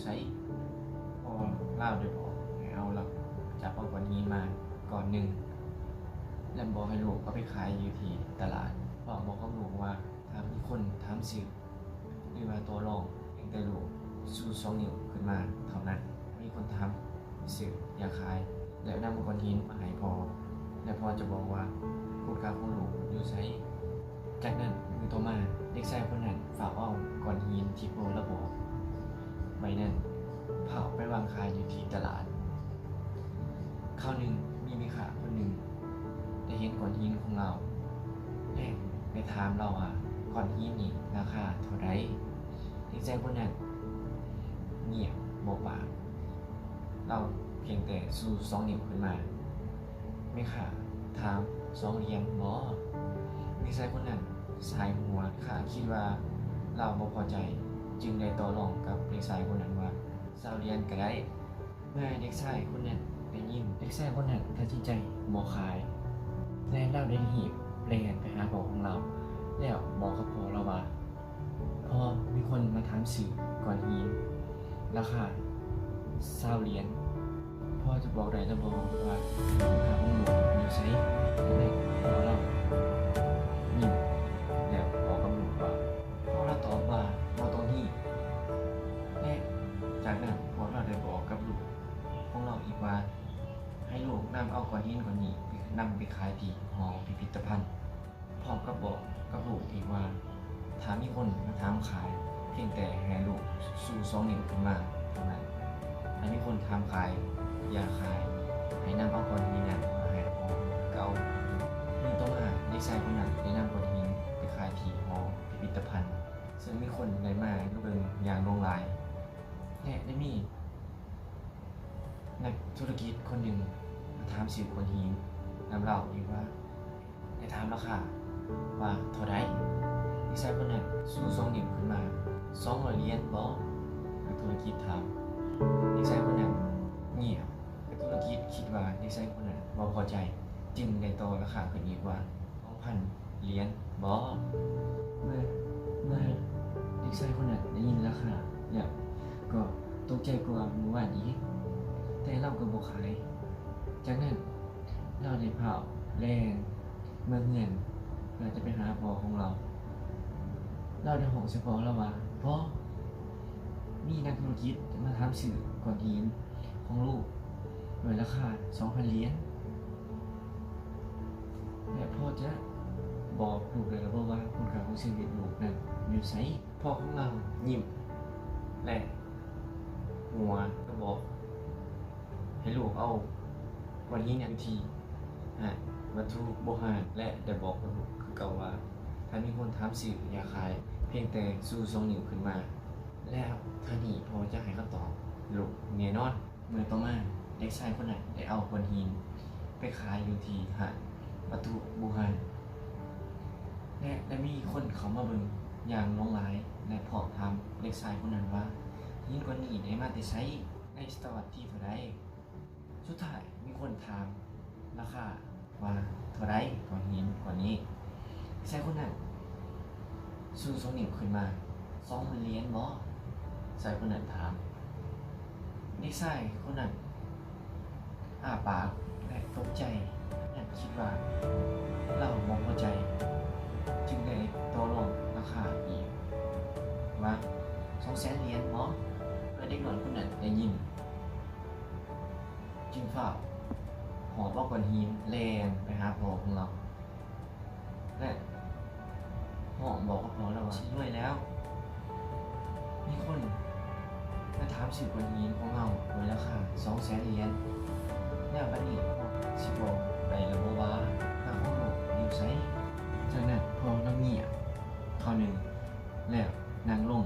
ໃສ ພໍ່ລາວໄດ້ບອກໃຫ້ເອົາ ແລ້ວຈັບເອົາກ້ອນຫີນມາກ້ອນໜຶ່ງ ແລະ ບອກໃຫ້ລູກເອົາໄປຂາຍຢູ່ທີ່ຕະຫຼາດ ພ້ອມບອກກັບລູກວ່າ ຖ້າມີຄົນຖາມຊື້ ຫຼືວ່າຕໍ່ລອງ ພຽງແຕ່ລູກຊູສອງນິ້ວຂຶ້ນມາເທົ່ານັ້ນ ມີຄົນຖາມຊື້ຢ່າຂາຍ ແລ້ວນຳກ້ອນຫີນມາໃຫ້ພໍ່ ແລະ ພໍ່ຈະບອກວ່າຄຸນຄ່າຂອງລູກຢູ່ໃສ. ຈາກນັ້ນມື້ຕໍ່ມາ ເດັກຊາຍຄົນນັ້ນຟ້າວເອົາກ້ອນຫີນທີ່ພໍ່ລາວບອກໄວ້ນັ້ນ ພາອອກໄປວາງຂາຍຢູ່ທີ່ຕະຫຼາດ. ຄາວໜຶ່ງມີແມ່ຄ້າຄົນໜຶ່ງໄດ້ເຫັນກ້ອນຫີນຂອງລາວ ແລະ ໄດ້ຖາມລາວວ່າ ກ້ອນຫີນນີ້ລາຄາເທົ່າໃດ? ເດັກຊາຍຄົນນັ້ນງຽບບໍ່ປາກ ລາວພຽງແຕ່ຊູສອງນິ້ວຂຶ້ນມາ. ແມ່ຄ້າຖາມ ສອງຫຼຽນບໍ? ເດັກຊາຍຄົນນັ້ນສາຍຫົວ. ແມ່ຄ້າຄິດວ່າລາວບໍ່ພໍໃຈ ຈຶ່ງໄດ້ຕໍ່ລອງກັບເດັກຊາຍຄົນນັ້ນວ່າ ຊາວຫຼຽນກະໄດ້. ເມື່ອເດັກຊາຍຄົນນັ້ນໄດ້ຍິນ ເດັກຊາຍຄົນນັ້ນຕັດສິນໃຈບໍ່ຂາຍ ແລະ ລາວໄດ້ຮີບແລ່ນໄປຫາພໍ່ຂອງລາວ ແລ້ວບອກກັບພໍ່ລາວວ່າ ພໍ່ ມີຄົນມາຖາມຊື້ກ້ອນຫີນລາຄາຊາວຫຼຽນ ພໍ່ຈະບອກໄດ້ຫຼືບໍ່ວ່າຄຸນຄ່າຂອງລູກຢູ່ໃສ? ຈັ່ງໃດພໍ່ລາວຍິ້ມແລ້ວບອກກັບລູກວ່າ ພໍ່ລາວຕອບວ່າ ບໍ່ຕ້ອງຮີບ ແລະ ຈາກນັ້ນພໍ່ລາວໄດ້ບອກກັບລູກຂອງລາວອີກວ່າ ໃຫ້ລູກນຳເອົາກ້ອນຫີນກ້ອນນີ້ນຳໄປຂາຍທີ່ຫໍພິພິທະພັນ ພ້ອມກັບບອກກັບລູກອີກວ່າ ຖ້າມີຄົນມາຖາມຂາຍ ພຽງແຕ່ໃຫ້ລູກຊູສອງນິ້ວຂຶ້ນມາເທົ່ານັ້ນ ຖ້າມີຄົນຖາມຂາຍ ຢ່າຂາຍ ໃຫ້ນຳເອົາກ້ອນຫີນນັ້ນມາໃຫ້ພໍ່ຄືເກົ່າ. ມື້ຕໍ່ມາເດັກຊາຍຄົນນັ້ນໄດ້ນຳກ້ອນຫີນໄປຂາຍທີ່ຫໍພິພິທະພັນ ເຊິ່ງມີຄົນໄດ້ມາເບິ່ງຢ່າງຫຼວງຫຼາຍ ແລະ ໄດ້ມີນັກທຸລະກິດຄົນໜຶ່ງມາຖາມຊື້ກ້ອນຫີນນຳລາວອີກວ່າ ໄດ້ຖາມລາຄາວ່າເທົ່າໃດ? ເດັກຊາຍຄົນນັ້ນຊູສອງນິ້ວຂຶ້ນມາ ສອງຮ້ອຍຫຼຽນບໍ? ນັກທຸລະກິດຖາມ. ເດັກຊາຍຄົນນັ້ນງຽບ. ນັກທຸລະກິດຄິດວ່າເດັກຊາຍຄົນນັ້ນບໍ່ພໍໃຈ ຈຶ່ງໄດ້ຕໍ່ລາຄາຂຶ້ນອີກວ່າ ສອງພັນຫຼຽນບໍ? ເມື່ອ ເມື່ອເດັກຊາຍຄົນນັ້ນໄດ້ຍິນລາຄາແລ້ວ ກໍຕົກໃຈກວ່າມື້ວານອີກ ແຕ່ລາວກໍບໍ່ຂາຍ. ຈາກນັ້ນລາວໄດ້ຟ້າວແລ່ນເມືອເຮືອນ ເພື່ອຈະໄປຫາພໍ່ຂອງລາວ. ລາວໄດ້ຮ້ອງໃສ່ພໍ່ລາວວ່າ ພໍ່ ມີນັກທຸລະກິດມາຖາມຊື້ກ້ອນຫີນຂອງລູກດ້ວຍລາຄາສອງພັນຫຼຽນ ແລະ ພໍ່ຈະບອກລູກໄດ້ຫຼືບໍ່ວ່າຄຸນຄ່າຂອງຊີວິດລູກນັ້ນຢູ່ໃສ? ພໍ່ຂອງລາວຍິ້ມ ແລະ ຫົວ ແລະ ບອກໃຫ້ລູກເອົາກ້ອນຫີນນັ້ນໄປທີ່ຮ້ານວັດຖຸບູຮານ ແລະ ໄດ້ບອກກັບລູກຄືເກົ່າວ່າ ຖ້າມີຄົນຖາມຊື້ ຢ່າຂາຍ ພຽງແຕ່ຊູສອງນິ້ວຂຶ້ນມາ. ແລ້ວເທົ່ານີ້ພໍ່ຈະໃຫ້ຄຳຕອບລູກແນ່ນອນ. ມື້ຕໍ່ມາ ເດັກຊາຍຄົນນັ້ນໄດ້ເອົາກ້ອນຫີນໄປຂາຍຢູ່ທີ່ຮ້ານວັດຖຸບູຮານ ແລະ ໄດ້ມີຄົນເຂົ້າມາເບິ່ງຢ່າງຫຼວງຫຼາຍ ແລະ ພ້ອມຖາມເດັກຊາຍຄົນນັ້ນວ່າ ຫີນກ້ອນນີ້ໄດ້ມາແຕ່ໃສ? ໃນສະຕະວັດທີເທົ່າໃດ? ສຸດທ້າຍມີຄົນຖາມລາຄາວ່າເທົ່າໃດ ກ້ອນຫີນກ້ອນນີ້? ເດັກຊາຍຄົນນັ້ນຊູສອງນິ້ວຂຶ້ນມາ ສອງພັນຫຼຽນບໍ? ຊາຍຄົນນັ້ນຖາມ. ເດັກຊາຍຄົນນັ້ນອ້າປາກ ແລະ ຕົກໃຈ ແລະ ຄິດວ່າລາວບໍ່ພໍໃຈ ຈຶ່ງໄດ້ຕໍ່ລອງລາຄາອີກວ່າ ສອງແສນຫຼຽນບໍ? ເມື່ອເດັກນ້ອຍຄົນນັ້ນໄດ້ຍິນ ຈຶ່ງຟ້າວຫອບເອົາກ້ອນຫີນແລ່ນໄປຫາພໍ່ຂອງລາວ ແລະ ຮ້ອງບອກກັບພໍ່ລາວວ່າ ຊິລວຍແລ້ວ ມີຄົນມາຖາມຊື້ກ້ອນຫີນຂອງເຮົາດ້ວຍລາຄາສອງແສນຫຼຽນ ແລ້ວບັດນີ້ພໍ່ຊິບອກໄດ້ຫຼືບໍ່ວ່າ ຄ່າຂອງລູກຢູ່ໃສ? ຈາກນັ້ນພໍ່ລາວງຽບຄາວໜຶ່ງ ແລ້ວນັ່ງລົງ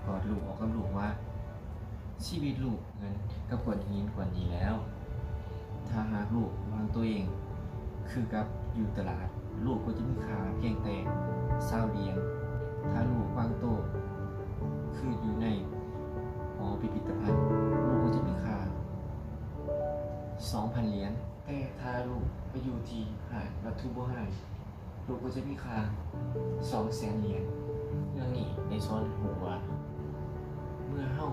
ກອດລູກ ບອກກັບລູກວ່າ ຊີວິດລູກ ເໝືອນກັບກ້ອນຫີນກ້ອນນີ້ແລ້ວ. ຖ້າຫາກລູກວາງໂຕເອງຄືກັບຢູ່ຕະຫຼາດ, ລູກກໍຈະມີຄ່າພຽງແຕ່ຊາວຫຼຽນ. ຖ້າລູກວາງໂຕຄືຢູ່ໃນຫໍພິພິທະພັນ, ລູກກໍຈະມີຄ່າສອງພັນຫຼຽນ. ແຕ່ຖ້າລູກໄປຢູ່ທີ່ຮ້ານວັດຖຸບູຮານ, ລູກກໍຈະມີຄ່າສອງແສນຫຼຽນ. ເລື່ອງນີ້ໄດ້ສອນໃຫ້ຮູ້ວ່າ ເມື່ອເຮົາ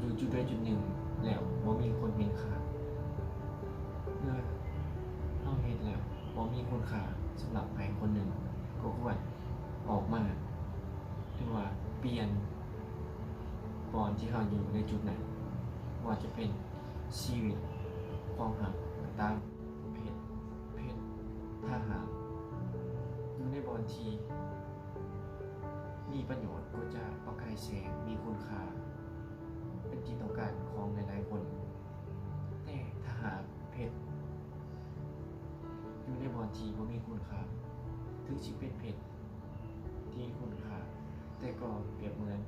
ຢູ່ຈຸດໃດຈຸດໜຶ່ງແລ້ວບໍ່ມີຄົນເຫັນຄ່າ ເມື່ອເຮົາເຮັດແລ້ວບໍ່ມີຄຸນຄ່າສຳລັບໃຜຄົນໜຶ່ງ ກໍຄວນອອກມາ ຫຼືວ່າປ່ຽນບ່ອນທີ່ເຮົາຢູ່ໃນຈຸດນັ້ນ ບໍ່ວ່າຈະເປັນຊີວິດ ຄວາມຮັກກໍຕາມ ເພດ ເພດ ຖ້າຫາກຢູ່ໃນບ່ອນທີ່ມີປະໂຫຍດກໍຈະປະກາຍແສງ ມີຄຸນຄ່າ ເປັນທີ່ຕ້ອງການຂອງຫຼາຍໆຄົນ. ແຕ່ຖ້າຫາກເພດຢູ່ໃນບ່ອນທີ່ບໍ່ມີຄຸນຄ່າ ເຖິງຊິເປັນເພດທີ່ມີຄຸນຄ່າ ແຕ່ກໍປຽບເໝືອນ